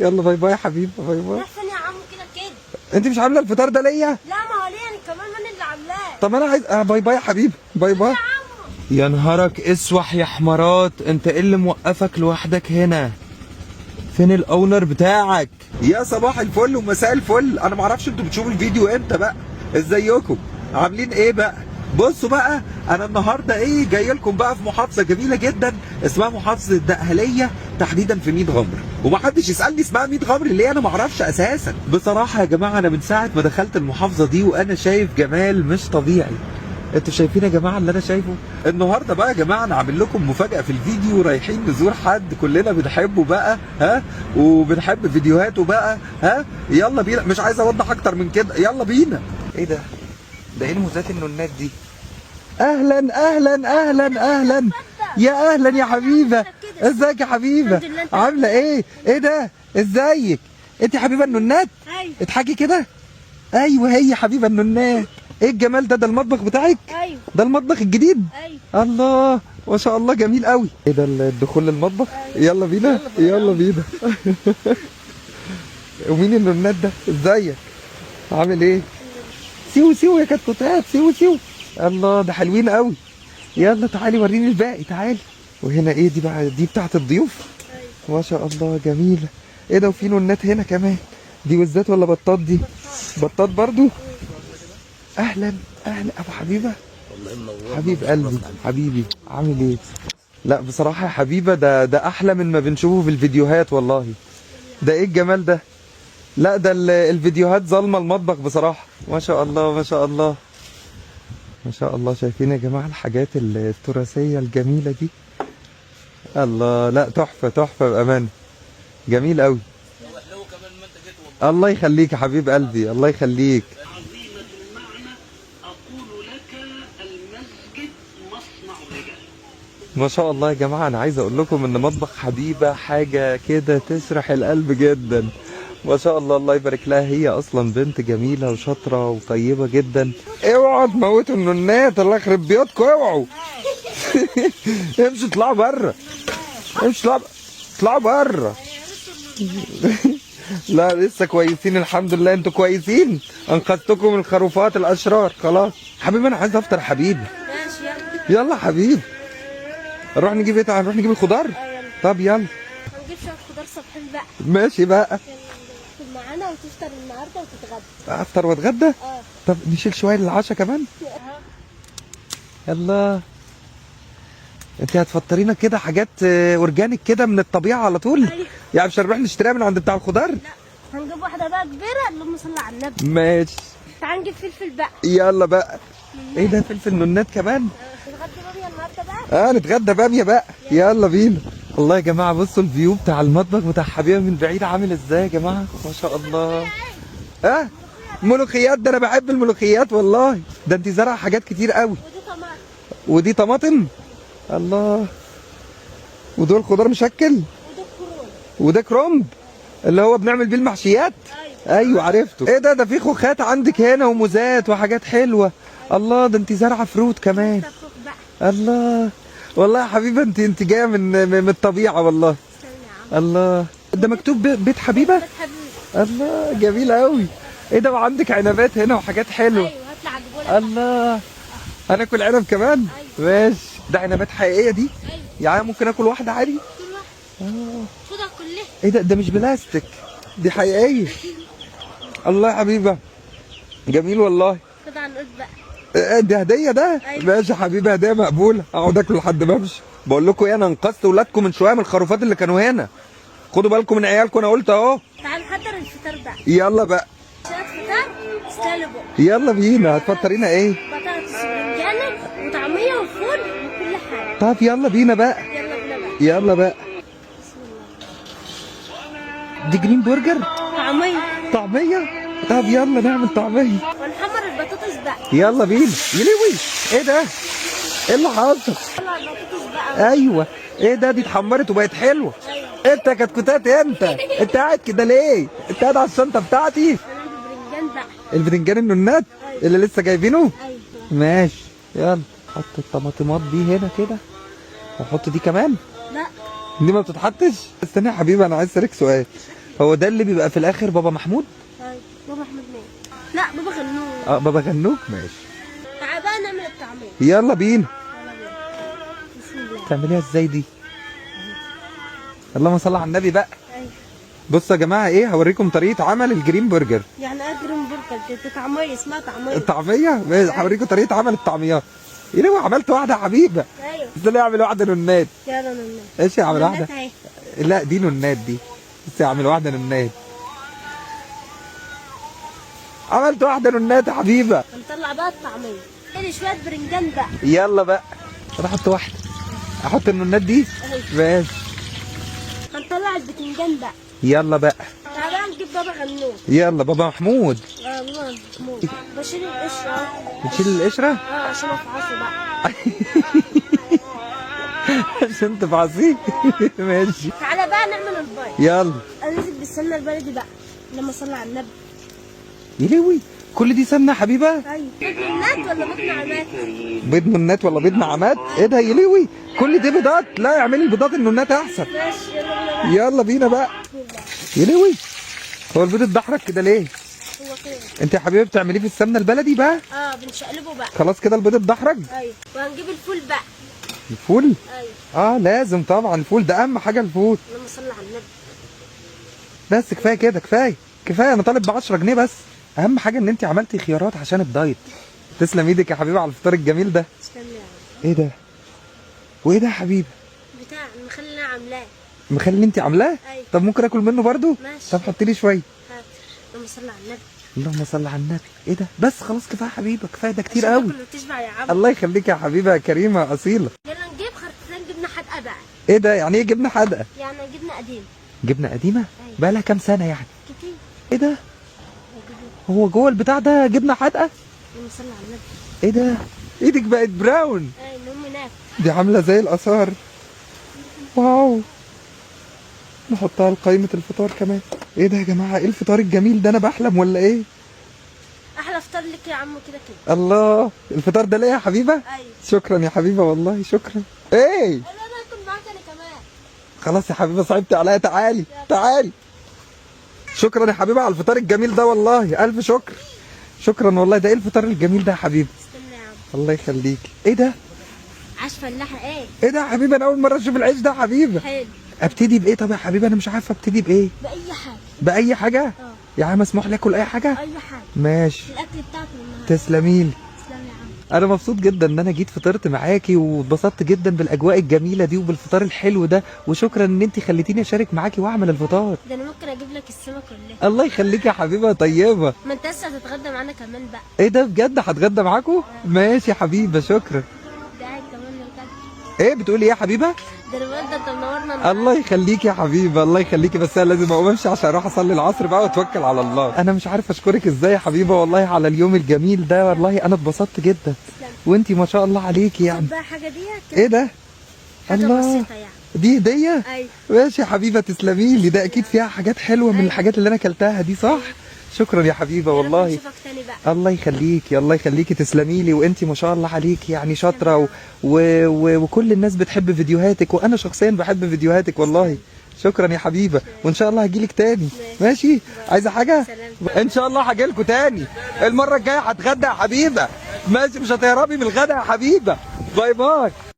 يلا bye bye يا حبيبي، bye bye. راح فين يا عمو كده كده؟ انت مش عامله الفطار ده ليا؟ لا ما هو ليه انا كمان، ما انا اللي عاملاه. طب انا عايز bye bye يا حبيبي، bye bye. يا نهارك اسوح يا حمارات، انت ايه اللي موقفك لوحدك هنا؟ فين ال owner بتاعك؟ يا صباح الفل ومساء الفل. انا معرفش انتوا بتشوفوا الفيديو امتى بقى. ازيكم عاملين ايه بقى؟ بصوا بقى، انا النهارده ايه جاي لكم بقى في محافظة جميلة جدا اسمها محافظة الدقهليه، تحديدا في ميت غمر. ومحدش يسالني اسمها ميت غمر ليه، انا معرفش اساسا. بصراحة يا جماعة، انا من ساعة ما دخلت المحافظة دي وانا شايف جمال مش طبيعي. انتوا شايفين يا جماعة اللي انا شايفه النهارده بقى؟ يا جماعة، انا عامل لكم مفاجاة في الفيديو. رايحين نزور حد كلنا بنحبه بقى، ها، وبنحب فيديوهاته بقى. ها، يلا بينا، مش عايز اوضح اكتر من كده، يلا بينا. ايه ده؟ ده ايه الموزات النونات دي؟ اهلا اهلا اهلا اهلا، يا اهلا يا حبيبه. ازيك يا حبيبه؟ الحمد لله، انت؟ عامله ايه؟ ايه ده؟ ازيك انت يا حبيبه النونات؟ ايوه. اضحكي كده. ايوه، هي حبيبه النونات. ايه الجمال ده؟ ده المطبخ بتاعك؟ ايوه. ده المطبخ الجديد؟ ايوه. الله، ما شاء الله، جميل قوي. ايه ده، الدخول للمطبخ؟ يلا بينا، يلا بينا. ومين النونات ده؟ ازيك، عامل ايه؟ سيو سيو يا كتكوتات، سيو سيو. الله، ده حلوين قوي. يلا تعالي وريني الباقي، تعالي. وهنا ايه دي بقى؟ دي بتاعت الضيوف؟ ايوه. ما شاء الله، جميلة. ايه ده؟ وفي نونات هنا كمان. دي وزات ولا بطاط؟ دي بطاط برضو. اهلا اهلا ابو حبيبه. والله منور. حبيب قلبي، حبيبي، عامل ايه؟ لا بصراحة يا حبيبه، ده احلى من ما بنشوفه في الفيديوهات والله. ده ايه الجمال ده؟ لا ده الفيديوهات ظالمه المطبخ بصراحة. ما شاء الله، ما شاء الله، ما شاء الله. شايفين يا جماعة الحاجات التراثية الجميلة دي؟ الله، لا تحفة تحفة بامانه، جميل قوي. الله يخليك يا حبيب قلبي، الله يخليك. عظيمة المعنى، أقول لك المسجد مصنع الرجال. ما شاء الله يا جماعة، أنا عايز أقول لكم إن مطبخ حبيبة حاجة كده تشرح القلب جدا. ما شاء الله، الله يبارك لها. هي أصلا بنت جميلة وشاطرة وطيبة جدا. اوعوا تموتوا النونات، الله يخرب بيوتكم، اوعوا. امشوا اطلعوا بره، امشوا اطلعوا، اطلعوا بره. لا لسه كويسين الحمد لله. انتوا كويسين؟ انقذتكم من الخروفات الاشرار. خلاص حبيبي، انا عايز افطر حبيبي. ماشي، يلا. يلا حبيبي، نروح نجيب ايه؟ نروح نجيب الخضار. اه يلا. طب يلا. هنجيب شوية خضار صبحين بقى. ماشي بقى. يلا معانا وتفطر النهارده وتتغدى. افطر واتغدى؟ اه. طب نشيل شوية للعشاء كمان. يلا، انت هتفطرينا كده حاجات organic كده من الطبيعة على طول؟ ايوه. يعني مش هنروح نشتريها من عند بتاع الخضار؟ لا، هنجيب واحدة بقى كبيره، اللهم صل على النبي. ماشي. تعال نجيب فلفل بقى. يلا بقى. ايه ده، فلفل نونات كمان؟ نتغدى باميه النهارده بقى. اه، نتغدى باميه بقى، يلا بينا. الله يا جماعه، بصوا ال view بتاع المطبخ بتاع حبيبه من بعيد عامل ازاي يا جماعه، ما شاء الله. اه ملوخيات، ده انا بحب الملوخيات والله. ده انت زرع حاجات كتير قوي. ودي طماطم. ودي طماطم، الله. ودول خضار مشكل. وده كرنب. وده كرنب اللي هو بنعمل بيه المحشيات. ايوه. ايوه عرفته. ايه ده؟ ده في خوخات عندك هنا وموزات وحاجات حلوة. الله، ده انت زارعه fruit كمان. ده خوخ بقى. الله، والله يا حبيبه انت جاية من الطبيعة والله. استنى يا عم. الله، ده مكتوب بيت حبيبه. بيت حبيبه. الله، جميل قوي. ايه ده، وعندك عنبات هنا وحاجات حلوة. ايوه، هطلع اجيبه لك. الله، هناكل عنب كمان؟ ماشي. ده عنبات حقيقية دي؟ ايوه. يعني ممكن اكل واحدة عادي؟ كل واحد. خدها كلها. ايه ده؟ ده مش بلاستيك، دي حقيقية. الله يا حبيبه، جميل والله. خدها على القد بقى. إيه ده، هديه ده؟ أيوة. ماشي يا حبيبي، هديه مقبولة، اقعد اكله لحد ما امشي. بقول لكم ايه، انا انقذت ولادكم من شوية من الخروفات اللي كانوا هنا. خدوا بالكم من عيالكم، انا قلت اهو. تعال نحضر الفطار بقى. يلا بقى. شوية فطار تستاهلوا بقى. يلا بينا، هتفطرينا ايه؟ بطاطس وبرنجانة وطعمية وفول وكل حاجة. طب يلا بينا بقى. يلا بينا بقى. يلا بقى. بسم الله. دي green burger؟ طعمية. طعمية؟ طب يلا نعمل طعمية. ونحمر البطاطس بقى. يلا بينا. يلوي، ايه ده؟ ايه اللي حصل؟ طلع البطاطس بقى. ايوه، ايه ده؟ دي اتحمرت وبقت حلوة. ايوه. انت يا كتكوتات، انت قاعد كده ليه؟ انت قاعد على الشنطة بتاعتي؟ هنعمل البرنجان بقى. البتنجان النونات اللي لسه جايبينه؟ ايوه. ماشي، يلا حط الطماطمات دي هنا كده، وحط دي كمان. لا. دي ما بتتحطش. استنى يا حبيبي، انا عايز اسالك سؤال. هو ده اللي بيبقى في الاخر بابا محمود؟ طيب بابا محمود مين؟ لا بابا غنوج. اه بابا غنوج ماشي. تعال بقى نعمل الطعمية. يلا بينا. يلا بينا. بسم الله. تعمليها ازاي دي؟ اللهم صل على النبي بقى. ايوه. بصوا يا جماعة ايه، هوريكم طريقه عمل ال green burger. يعني ايه green burger؟ دي طعميه، اسمها طعميه. الطعمية؟ ماشي، هوريكم طريقه عمل الطعميات. ايه لو عملت واحدة يا حبيبه؟ ايوه. بس انا اعمل واحدة نونات. يلا نونات. ماشي اعمل نونات واحدة. اهي. لا دي نونات دي. بس اعمل واحدة نونات. عملت واحدة نونات يا حبيبه. هنطلع بقى الطعمية. ادي شوية برنجان بقى. يلا بقى. انا احط واحدة. احط النونات دي؟ اهي. ماشي. هنطلع البتنجان بقى. يلا بقى. تعالى بقى نجيب بابا غنوج. يلا بابا محمود. اه بابا محمود. بشيل القشرة. بتشيل القشرة؟ اه عشان افعصه بقى. عشان تفعصيه؟ ماشي. تعالى بقى نعمل البيض. يلا. انزل بالسمنه البلدي بقى. لما صلى على النبي. يلوي كل دي سمنه يا حبيبه؟ ايوه. بيض نونات ولا بيض نعمات؟ بيض نونات ولا بيض نعمات؟ ايه ده يلوي كل دي بيضات؟ لا اعملي البيضات النونات احسن. ماشي يلا بينا بقى. يلا بينا بقى. بسم الله. يلوي هو البيض اتدحرج كده ليه؟ هو كده. انت يا حبيبه بتعمليه في السمنة البلدي بقى؟ اه بنشقلبه بقى. خلاص كده البيض اتدحرج؟ ايوه. وهنجيب الفول بقى. الفول؟ ايوه. اه لازم طبعا الفول ده اهم حاجة الفول. اللهم صل على النبي. بس كفاية كده، كفاية كفاية، انا طالب ب 10 جنيه بس. اهم حاجة ان انت عملتي خيارات عشان الدايت. تسلم ايدك يا حبيبه على الفطار الجميل ده. تسلم يا عم. ايه ده؟ وايه ده يا حبيبه؟ بتاع المخلل اللي انا عاملاه. المخلل اللي انت عاملاه؟ ايوه. طب ممكن اكل منه برضو؟ ماشي. طب حطي لي شوية. حاضر. اللهم صل على النبي. اللهم صل على النبي. ايه ده؟ بس خلاص كفاية يا حبيبه، كفاية ده كتير عشان قوي. تاكل وتشبع يا عم. الله يخليك يا حبيبه يا كريمة اصيلة. يلا نجيب خرطتين جبنه حادقه بقى. ايه ده؟ يعني ايه جبنه حادقه؟ يعني جبنه قديمة. جبنه قديمة؟ ايوه. بقى لها كام سنة يعني؟ كتير. ايه ده؟ هو جوه البتاع ده جبنه حادقه؟ اللهم صل على النبي. ايه ده؟ ايدك بقت brown. ايوه نقوم ناكل. دي عامله زي الاثار. wow. نحطها لقائمة الفطار كمان. ايه ده يا جماعة؟ ايه الفطار الجميل ده؟ انا بحلم ولا ايه؟ احلى فطار لك يا عم كده كده. الله، الفطار ده ليه يا حبيبه؟ ايوه. شكرا يا حبيبه والله شكرا. ايه؟ انا باكل معاك انا كمان. خلاص يا حبيبه صعبتي عليا، تعالي تعالي. شكرا يا حبيبه على الفطار الجميل ده والله، الف شكر. شكرا والله. ده ايه الفطار الجميل ده يا حبيبه؟ استنى يا عم. الله يخليكي. ايه ده؟ عيش فلاحة. ايه؟ ايه ده يا حبيبه؟ انا اول مرة اشوف العيش ده يا حبيبه. حلو. ابتدي بايه طب يا حبيبه؟ انا مش عارفه ابتدي بايه. باي حاجة. باي حاجة؟ اه. يا عم مسموح لي اكل اي حاجة؟ اي حاجة. ماشي. الاكل بتاعك النهارده. تسلميلي. تسلم يا عم. انا مبسوط جدا ان انا جيت فطرت معاكي، واتبسطت جدا بالاجواء الجميلة دي وبالفطار الحلو ده، وشكرا ان انت خليتيني اشارك معاكي واعمل الفطار. ده انا ممكن اجيب لك السمك كلها. الله يخليكي يا حبيبه طيبة. ما انت لسه هتتغدى معانا كمان بقى. ايه ده بجد؟ هتغدى معاكم؟ ماشي يا حبيبه شكرا. ده قاعد كمان الغدا. ايه بتقولي ايه يا حبيبه؟ ده انا بقول ده انت منورنا النهارده. الله يخليكي يا حبيبه، الله يخليكي، بس انا لازم اقوم امشي عشان اروح اصلي العصر بقى واتوكل على الله. انا مش عارف اشكرك ازاي يا حبيبه والله على اليوم الجميل ده، والله انا اتبسطت جدا. وانتي ما شاء الله عليكي يعني. خد بقى حاجة دي ايه ده؟ حاجة الله. بسيطة يعني. دي هديه؟ ايوه. ماشي يا حبيبه تسلمي لي، ده اكيد فيها حاجات حلوة من الحاجات اللي انا اكلتها دي صح؟ شكرا يا حبيبه والله. نشوفك تاني بقى. الله يخليكي، الله يخليكي، تسلمي لي. وانتي ما شاء الله عليكي يعني شاطرة وكل الناس بتحب فيديوهاتك، وانا شخصيا بحب فيديوهاتك والله. شكرا يا حبيبه، وان شاء الله هجيلك تاني. ماشي؟ عايزه حاجة؟ سلام. ان شاء الله هجيلكوا تاني المرة الجاية. هتغدى يا حبيبه. ماشي، مش هتهربي من الغدا يا حبيبه. bye bye.